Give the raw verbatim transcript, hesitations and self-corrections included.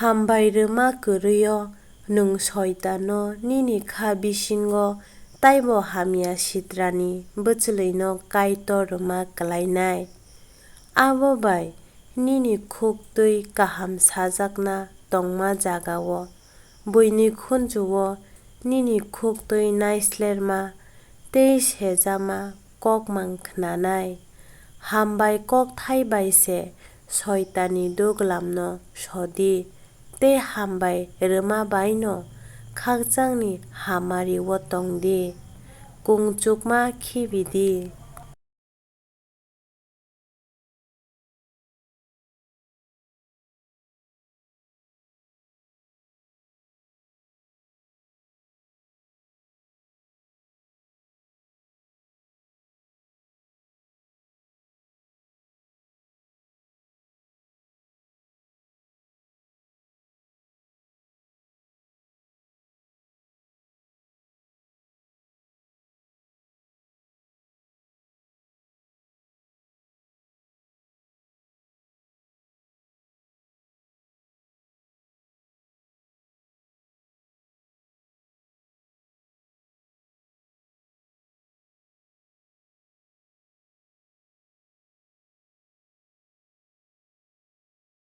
Hambai rwma kwrwi-o nwng Soitanno nini khá bisingo teibo hamya sitrani bwchlwino Kaitor rwma klainai. Abo bai nini khúk tẃi kaham sajakna tongma jaga-o buini khunju-o nini khúk tẃi naislerma tei sejama kók máng khnanai. Hambai kókthai bai se Soitanni duglamno so di tei hambai rwma bai’-no khakchangni hamari-o tong di. Kung chukma khibi di.